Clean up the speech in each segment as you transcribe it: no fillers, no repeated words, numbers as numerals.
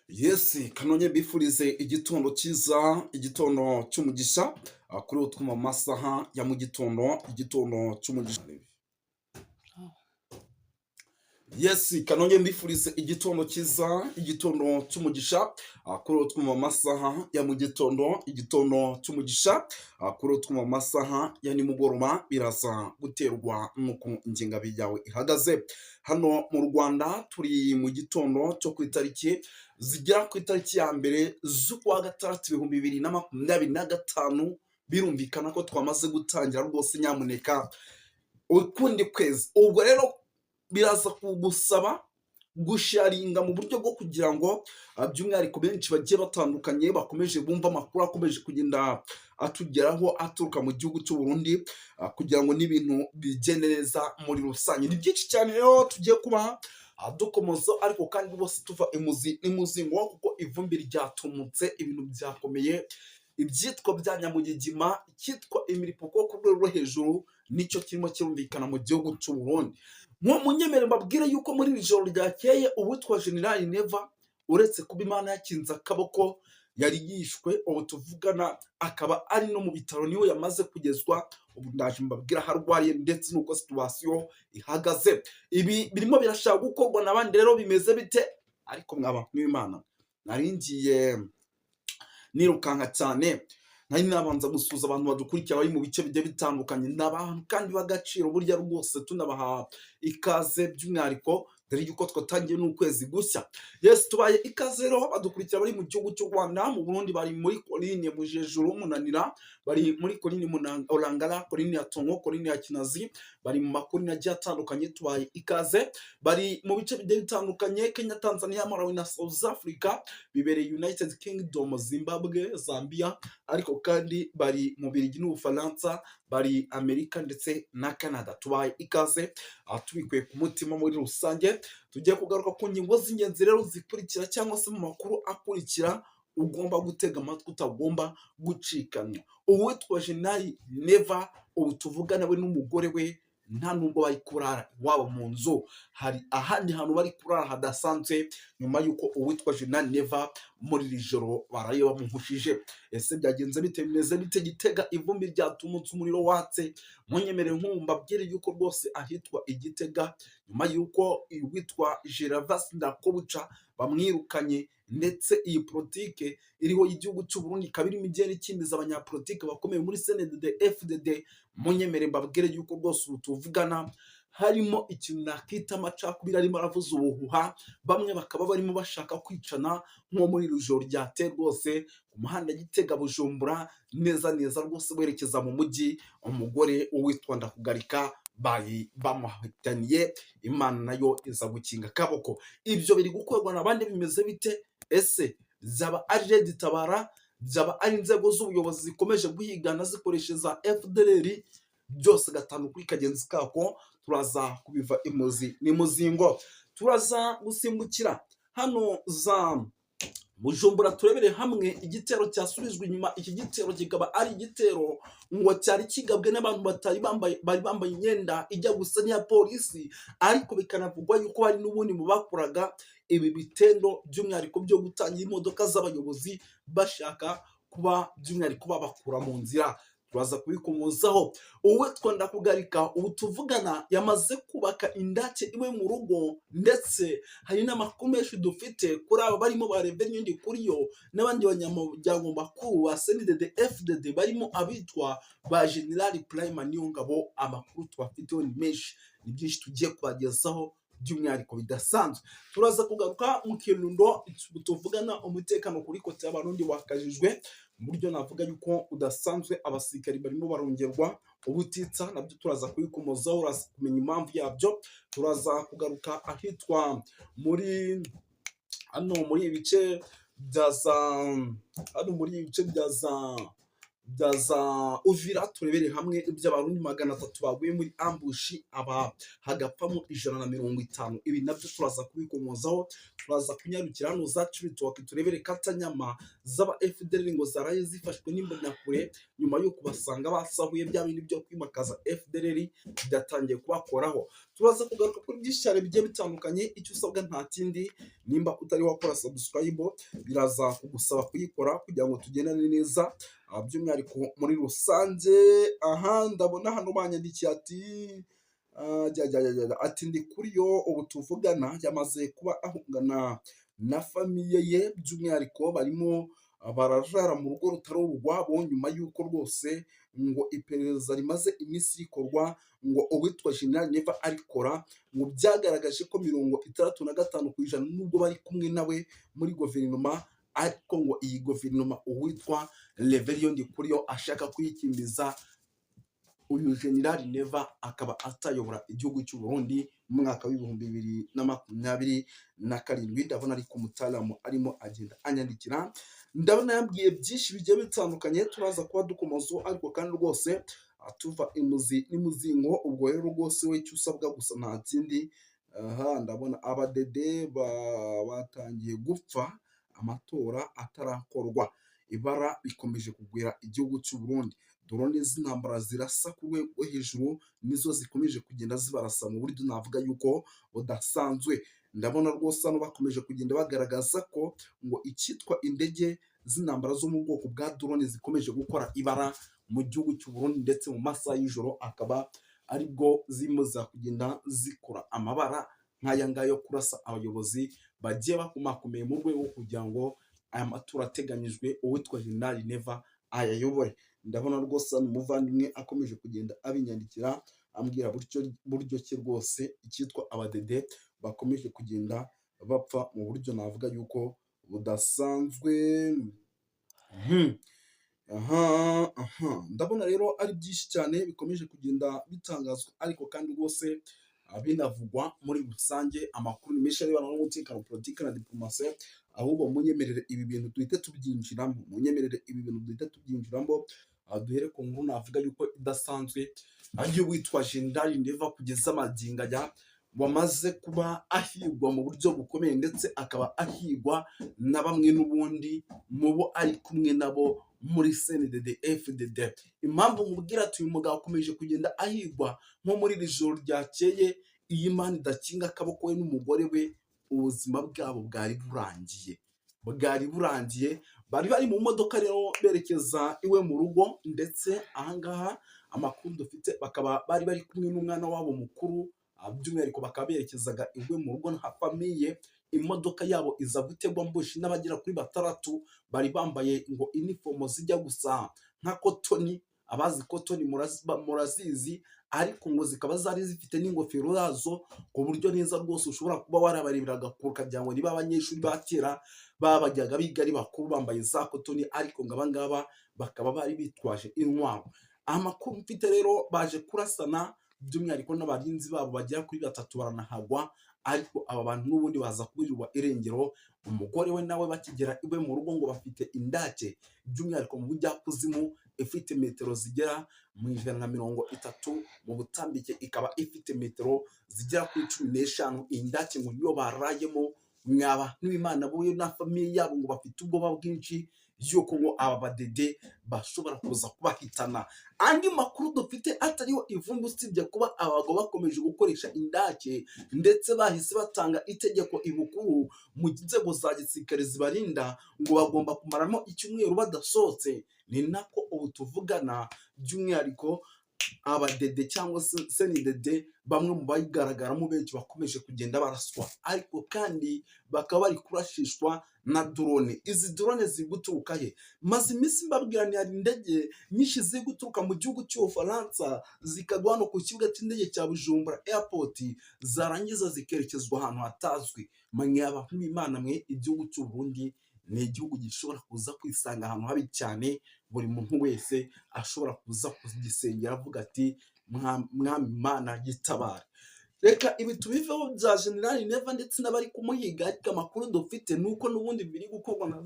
Yes, kanonye mbifurize igitondo cyiza, igitondo cy'umugisha, kuri ubu twumva mu masaha ya mu gitondo, igitondo cy'umugisha. Yes, kanonye mbifurize igitondo cyiza, igitondo cy'umugisha, kuri ubu twumva mu masaha ya mu gitondo, igitondo cy'umugisha, kuri ubu twumva mu masaha ya nimugoroba, biraza guterwa n'uko ingengabihe yawe ihagaze. Hano mu Rwanda turi mu gitondo cyo ku itariki zigera ku itariki ya 1 z'ukwa 6 2025, birumvikana ko twamaze gutangira rwose nyamuneka ukundi kwezi. Ubwo rero biraza kugusaba gusharinga mu buryo bwo kugira ngo by'umwihariko benshi bagiye batandukanye bakomeje bumva amakuru akomeje kugenda atugeraho aturuka mu gihugu cy'u Burundi, kugira ngo n'ibintu bigende neza muri rusange. Ni byinshi cyane rero tugiye kuba dukomoza, ariko kandi rwose tuva imuzi n'imuzingo kuko ivumbi ryatumutse, ibintu byakomeye, ibyitwa bya nyamugigima, icyitwa imiripuko ku rwego rwo hejuru nicyo kirimo kirumvikana mu gihugu cy'u Burundi. Mu munyemere mbabwire yuko muri iri joro ryakeye uwitwa General Neva, uretse kuba Imana yakinze akaboko, yari yishwe, ubu tuvugana akaba ari no mu bitaro, niwe yamaze kugezwa. Ubu ndaje mbabwira aho arwariye ndetse n'uko situation ihagaze. Ibi birimo birashaka gukorwa n'abandi rero bimeze bite? Ariko mwaba n'Imana nari ngiye nirukanka cyane, nari nabanza gusuhuza abantu badukurikira bari mu bice bigiye bitandukanye. Ni abantu kandi b'agaciro burya rwose, tunabaha ikaze by'umwihariko dore yuko twatangiye n'ukwezi gushya. Yes, tubaye ikaze rero badukurikira bari mu gihugu cy'u Rwanda, mu Burundi bari muri Colline Mujejuru Munanira, bari muri Colline Orangara, Colline ya Tongo, Colline ya Kinazi, bari mu makolini agiye atandukanye, tubaye ikaze. Bari mu bice bigiye bitandukanye: Kenya, Tanzania, Malawi na South Africa, bibereye United Kingdom, Zimbabwe, Zambia, ariko kandi bari mu Birigi n'Ubufaransa, bari Amerika ndetse na Canada. Tubaye ikaze tubikuye ku mutima muri rusange. Tugiye kugaruka ku ngingo z'ingenzi rero zikurikira cyangwa se mu makuru akurikira ugomba gutega amatwi, utagomba gucikanwa. Uwitwa General Neva ubu tuvugana we n'umugore we nta nubwo bari kurara iwabo mu nzu, hari ahandi hantu bari kurara hadasanzwe, nyuma y'uko uwitwa General Neva muri iri joro baraye bamuhushije. Ese byagenze bite? Bimeze bite? Gitega ivumbi ryatumutse, umuriro watse. Munyemerere nk'ubu mbabwire yuko rwose ahitwa Igitega, nyuma y'uko uwitwa Gervas Ndakobuca bamwirukanye, ndetse iyi politike iriho y'igihugu cy'u Burundi ikaba irimo igenda ikimiza abanyapolitike bakomeye muri CNDD FDD, munyemere mbabwire yuko rwose ubu tuvugana harimo ikintu nakita amacakubiri arimo aravuza ubuhuha, bamwe bakaba barimo bashaka kwicana, nko muri iri joro ryateye rwose ku muhanda Gitega Bujumbura neza neza rwose werekeza mu mujyi, umugore uwitwa Ndakugarika bayi bamuhitaniye, Imana nayo iza gukinga akaboko. Ibyo biri gukorwa n'abandi, bimeze bite? Ese byaba ari Red Tabara? Byaba ari inzego z'ubuyobozi zikomeje guhigana zikoreshereza FDLR? Byose gatanu kuri kagenzi kako turaza kubiva imuzi n'imuzingo. Turaza gusimbukira hano za Bujumbura turebere hamwe igitero cyasubijwe inyuma. Iki gitero kikaba ari igitero ngo cyari kigabwe n'abantu batari bambaye, bari bambaye imyenda ijya gusa n'iya polisi, ariko bikanavugwa yuko hari n'ubundi mu bakoraga ibi bitendo by'umwihariko byo gutangira imodoka z'abayobozi bashaka kuba by'umwihariko babakura mu nzira. Turaza kubikomozaho. Uwitwa Ndakugarika ubu tuvugana yamaze kubaka indake iwe mu rugo, ndetse hari n'amakuru menshi dufite kuri aba barimo ba Reverien Ndikuriyo n'abandi banyamuryango bakuru ba CNDD FDD barimo abitwa ba General Prime Niyongabo. Amakuru tubafiteho ni menshi, ni byinshi tugiye kubagezaho by'umwihariko bidasanzwe. Turaza kugaruka mu Kirundo, tuvugana umutekano kuri côté y'Abarundi wakajijwe mu buryo navuga yuko udasanzwe, abasirikari barimo barongerwa ubutitsa, nabyo turaza kubikomozaho, uraza kumenya impamvu yabyo. Turaza kugaruka ahitwa muri hano muri ibi bice bya za hano muri ibi bice bya za bya za Uvira, turebere hamwe iby'Abarundi 300 baguye muri ambush, aba hagapfamo 150. Ibi nabyo turaza kubikomozaho. Turaza kunyarukira hano za Cibitoke, turebere katanyama z'aba FDLR ngo zaraye zifashwe n'imbonakure nyuma yo kubasanga basahuye bya bindi byo kwimakaza FDLR byatangiye kubakoraho. Turaza kugaruka kuri byinshi cyane bigiye bitandukanye. Icyo usabwa nta kindi, nimba utari wakora subscribe, biraza kugusaba kuyikora kugira ngo tugendane neza, by'umwihariko muri rusange. Aha ndabona hano banyandikiye ati jya, jya, jya, jya, ati ndi kuri yo ubu tuvugana yamaze kuba ahungana na famille ye, by'umwihariko barimo bararara mu rugo rutari urwabo, nyuma y'uko rwose ngo iperereza rimaze iminsi rikorwa ngo uwitwa General Neva arikora, ngo byagaragaje ko 65% nubwo bari kumwe nawe muri guverinoma, ariko ngo iyi guverinoma uwitwa Reverien Ndikuriyo ashaka kuyikimbiza, uyu General Neva akaba atayobora igihugu cy'u Burundi mu mwaka wa 2027. Ndabona ariko umutaalamu arimo agenda anyandikira, ndabona yambwiye byinshi bigiye bitandukanye turaza kuba dukomozaho, ariko kandi rwose tuva imuzi n'imuzingo. Ubwo rero rwose we icyo usabwa gusa nta kindi. Aha ndabona abadede batangiye gupfa amatora atarakorwa, ibara rikomeje kugwira igihugu cy'u Burundi. Drone z'intambara zirasa ku rwego rwo hejuru nizo zikomeje kugenda zibarasa mu buryo navuga yuko budasanzwe. Ndabona rwose hano bakomeje kugenda bagaragaza ko ngo icyitwa indege z'intambara zo mu bwoko bwa drone zikomeje gukora ibara mu gihugu cy'u Burundi, ndetse mu masaha y'ijoro akaba aribwo zirimo kugenda zikora amabara nk'aya ngaya yo kurasa abayobozi bagiye bakomakomeye mu rwego kugira ngo aya matora ateganyijwe uwitwa General Neva ayayobore. Ndabona rwose hano umuvandimwe akomeje kugenda abinyandikira, ambwira buryo ki rwose icyitwa abadede bakomeje kugenda bapfa mu buryo navuga yuko budasanzwe. Aha aha ndabona rero ari byinshi cyane bikomeje kugenda bitangazwa, ariko kandi rwose binavugwa muri rusange. Amakuru ni menshi arebana n'umutekano, politiki na diplomasi. Ahubwo munyemerere ibi bintu duhite tubyinjiramo, munyemerere ibi bintu duhite tubyinjiramo. Duhere ku nkuru navuga yuko idasanzwe, ariyo witwa General Neva kugeza magingo aya wamaze kuba ahigwa mu buryo bukomeye, ndetse akaba ahigwa na bamwe n'ubundi mu bo ari kumwe nabo muri CNDD FDD. Impamvu mubwira ati uyu mugabo akomeje kugenda ahigwa, nko muri iri joro ryakeye, iyi Imana idakinga akaboko we n'umugore we, ubuzima bwabo bwari burangiye, bwari burangiye. Bari bari mu modoka rero berekeza iwe mu rugo, ndetse ahangaha amakuru dufite bakaba bari bari kumwe n'umwana wabo mukuru, by'umwihariko bakaba berekezaga iwe mu rugo nka famille. Imodoka yabo iza gutegwa ambush n'abagera kuri batandatu bari bambaye ngo inifomo zijya gusa nka kotoni. Abazi kotoni murazizi, ariko ngo zikaba zari zifite n'ingofero yazo, ku buryo neza rwose ushobora kuba warabareberaga kure ukagira ngo niba abanyeshuri ba kera babajyaga biga ari bakuru bambaye za kotoni, ariko ngo aba ngaba bakaba bari bitwaje intwaro. Amakuru mfite rero, baje kurasana by'umwihariko n'abarinzi babo bagera kuri batatu baranahagwa, ariko aba bantu n'ubundi baza kuburirwa irengero. Umugore we nawe bakigera iwe mu rugo, ngo bafite indake by'umwihariko mu bujyakuzimu ifite metero zigera mu 130 mu butambike, ikaba ifite metero zigera kuri 15. Iyi ndake ngo niyo barayemo. Mwaba n'Imana bo na famille yabo ngo bafite ubwoba bwinshi yuko ngo aba badede bashobora kuza kubahitana. Andi makuru dufite atariho ivumbi, usibye kuba abagabo bakomeje gukoresha indake, ndetse bahise batanga itegeko ibukuru mu nzego za gisirikare zibarinda ngo bagomba kumaramo icyumweru badasohotse. Ni nako ubu tuvugana by'umwihariko abadede cyangwa se CNDD, bamwe mu bayigaragaramo benshi bakomeje kugenda baraswa, ariko kandi bakaba bari kurashishwa na drone. Izi drone ziri guturuka he? Maze iminsi mbabwira ni hari indege nyinshi ziri guturuka mu gihugu cy'Ubufaransa, zikagwa hano ku kibuga cy'indege cya Bujumbura Airport, zarangiza zikerekezwa ahantu hatazwi. Mwaba nk'Imana mwe, igihugu cy'u Burundi ni igihugu gishobora kuza kwisanga ahantu habi cyane, buri muntu wese ashobora kuza kugisengera avuga ati: "Mwami Mana, gitabara." Reka ibi tubiveho bya General Neva ndetse n'abari kumuhiga, ariko amakuru dufite ni uko n'ubundi biri gukorwa na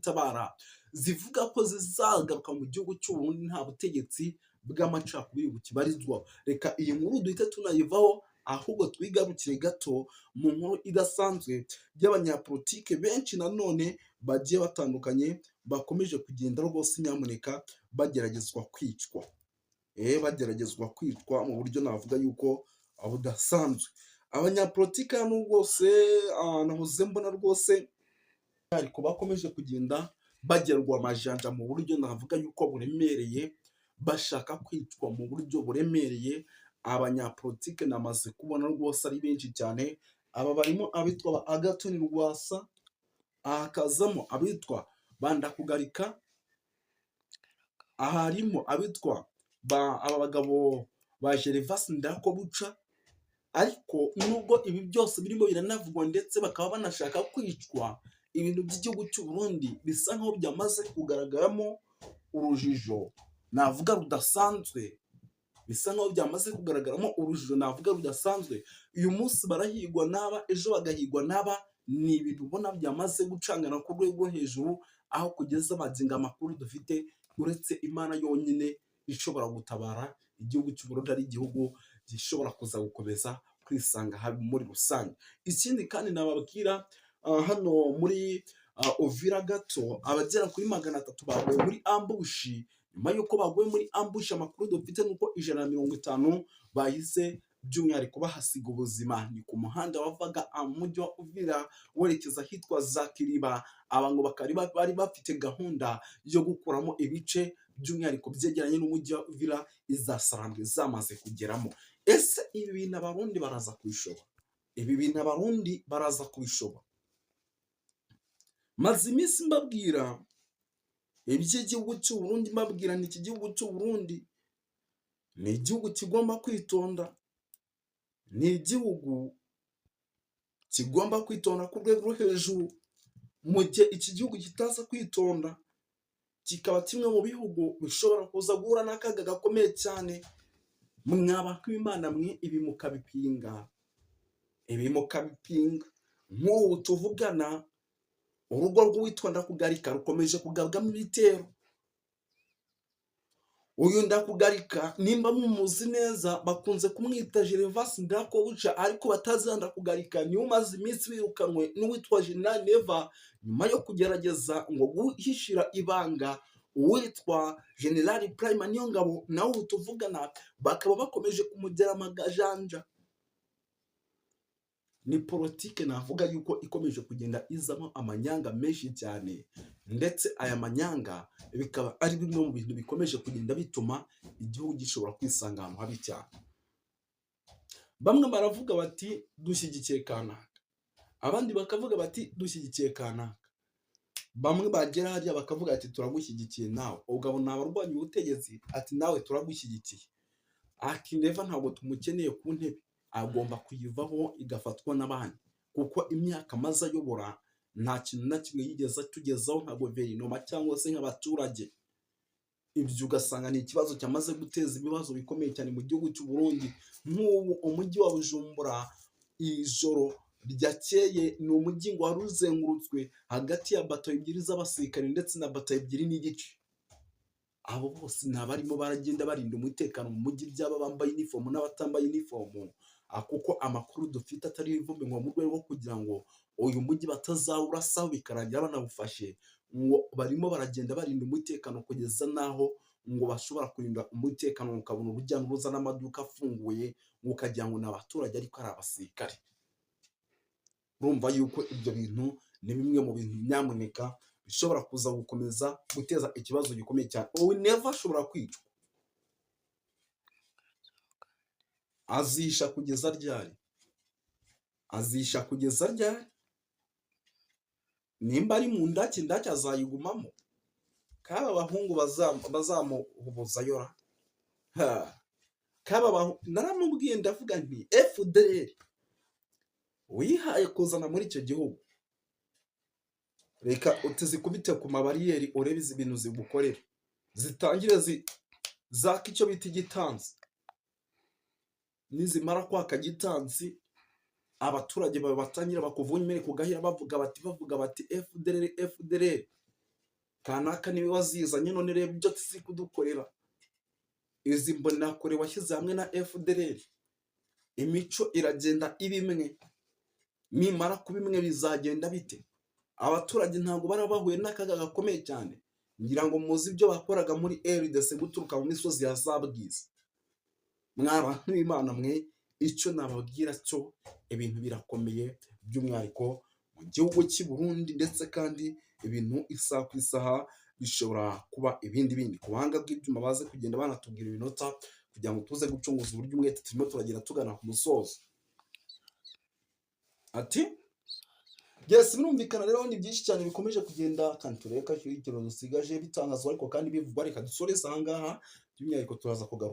Tabara. zivuga ko zizagaruka mu gihugu cy'u Burundi nta butegetsi bw'amacakubiri bukibarizwaho. Reka iyi nkuru duhite tunayivaho, ahubwo twigarukire gato mu nkuru idasanzwe y'abanyapolitike benshi nanone bagiye batandukanye bakomeje kugenda rwose nyamuneka bageragezwa kwicwa, bageragezwa kwicwa mu buryo navuga yuko budasanzwe. Abanyapolitike hano rwose nahoze mbona rwose ariko bakomeje kugenda bagerwa amajanja mu buryo navuga yuko buremereye, bashaka kwicwa mu buryo buremereye. Abanyapolitike namaze kubona rwose ari benshi cyane. Aba barimo abitwa ba Agathon Rwasa, hakazamo abitwa ba Ndakugarika, harimo abitwa ba aba bagabo ba Gervais Ndirakobuca. Ariko nubwo ibi byose birimo biranavugwa ndetse bakaba banashaka kwicwa, ibintu by'igihugu cy'u Burundi bisa nkaho byamaze kugaragaramo urujijo navuga rudasanzwe, bisa nkaho byamaze kugaragaramo urujijo navuga rudasanzwe. Uyu munsi barahigwa n'aba, ejo bagahigwa n'aba. Ni ibintu ubona byamaze gucangana ku rwego rwo hejuru, aho kugeza magingo amakuru dufite, uretse Imana yonyine ishobora gutabara igihugu cy'u Burundi, ari igihugu gishobora kuza gukomeza kwisanga habi muri rusange. Ikindi kandi nababwira, hano muri Uvira gato, abagera kuri 300 baguye muri ambush. Nyuma y'uko baguye muri ambush, amakuru dufite ni uko 150 bahise by'umwihariko bahasiga ubuzima. Ni ku muhanda wavaga mu mujyi wa Uvira werekeza ahitwa za Kiriba. Aba ngo bakaba bari bafite gahunda yo gukuramo ibice by'umwihariko byegeranye n'umujyi wa Uvira, iza Sarambwe zamaze kugeramo. Ese ibi bintu Abarundi baraza kubishobora? Ibi bintu Abarundi baraza kubishobora? Maze iminsi mbabwira iby'igihugu cy'u Burundi, mbabwira nti iki gihugu cy'u Burundi ni igihugu kigomba kwitonda, ni igihugu kigomba kwitonda ku rwego rwo hejuru. Mu gihe iki gihugu kitaza kwitonda, kikaba kimwe mu bihugu bishobora kuza guhura n'akaga gakomeye cyane. Mwaba Imana mwe, ibi mukabipinga, ibi mukabipinga. Nk'ubu tuvugana, urugo rw'uwitwa Ndakugarika rukomeje kugabwamo ibitero. Uyu Ndakugarika, nimba mumuzi neza, bakunze kumwita Gervais Ndirakobuca, ariko batazi Ndakugarika niwe umaze iminsi wirukanwe n'uwitwa General Neva, nyuma yo kugerageza ngo guhishira ibanga uwitwa General Prime Niyongabo. Nawe ubu tuvugana bakaba bakomeje kumugera amagajanja. Ni politike navuga yuko ikomeje kugenda izamo amanyanga menshi cyane, ndetse aya manyanga bikaba ari bimwe mu bintu bikomeje kugenda bituma igihugu gishobora kwisanga ahantu habi cyane. Bamwe baravuga bati dushyigikiye kanaka, abandi bakavuga bati dushyigikiye kanaka. Bamwe bagera hariya bakavuga ati turagushyigikiye nawe, ugabona abarwanya ubutegetsi ati nawe turagushyigikiye, ati Neva ntabwo tumukeneye ku ntebe, agomba kuyivaho igafatwa n'abandi, kuko imyaka amaze ayobora nta kintu na kimwe yigeze atugezaho nka guverinoma cyangwa se nk'abaturage. Ibyo ugasanga ni ikibazo cyamaze guteza ibibazo bikomeye cyane mu gihugu cy'u Burundi. Nk'ubu umujyi wa Bujumbura, ijoro ryakeye, ni umujyi ngo wari uzengurutswe hagati ya bato ebyiri z'abasirikare ndetse na bato ebyiri n'igice. Abo bose ni abarimo baragenda barinda umutekano mu mujyi, byaba bambaye inifomu n'abatambaye inifomu, kuko amakuru dufite atari ivumbi, ngo mu rwego rwo kugira ngo uyu mujyi batazawurasaho bikarangira banawufashe, ngo barimo baragenda barinda umutekano kugeza n'aho ngo bashobora kurinda umutekano, ukabona urujya n'uruza n'amaduka afunguye, ngo ukagira ngo ni abaturage ariko ari abasirikare. Urumva yuko ibyo bintu ni bimwe mu bintu nyamuneka bishobora kuza gukomeza guteza ikibazo gikomeye cyane. Ubu Neva ashobora kwicwa. Azisha kugeza ryari? Azisha kugeza ryari? Nimba ari mu ndake, indake azayigumamo. Kaba abahungu bazamuhubuzayo ra? Kaba naramubwiye, ndavuga nti FDLR wihaye kuzana muri icyo gihugu, reka tuzikubite ku mabariyeri, urebe izi bintu zigukorera, zitangire zaka icyo bita igitansi. Nizimara kwaka gitansi, abaturage bawe batangira bakuvumere ku gahera, bavuga bati FDLR, FDLR. Kanaka niwe wazizanye, none reba ibyo ziri kudukorera. Izi mbonerakure washyize hamwe na FDLR, imico iragenda iba imwe. Nimara kuba imwe bizagenda bite? Abaturage ntabwo bara bahuye n'akaga gakomeye cyane. Ngira ngo muzi ibyo bakoraga muri RDC guturuka mu misozi ya za Bwiza. Mwa bantu b'Imana mwe, icyo nababwira cyo, ibintu birakomeye, by'umwihariko mu gihugu cy'i Burundi, ndetse kandi ibintu isaha ku isaha bishobora kuba ibindi bindi. Ku buhanga bw'ibyuma baze kugenda banatubwira iminota kugira ngo tuze gucunguza uburyo umwete turimo turagenda tugana ku musozo. Ati yes, birumvikana rero, ni byinshi cyane bikomeje kugenda kandi turebe ko ikiro dusigaje bitangazwa ariko kandi bivugwa. Reka dusoreze aha ngaha, by'umwihariko turaza kugaruka.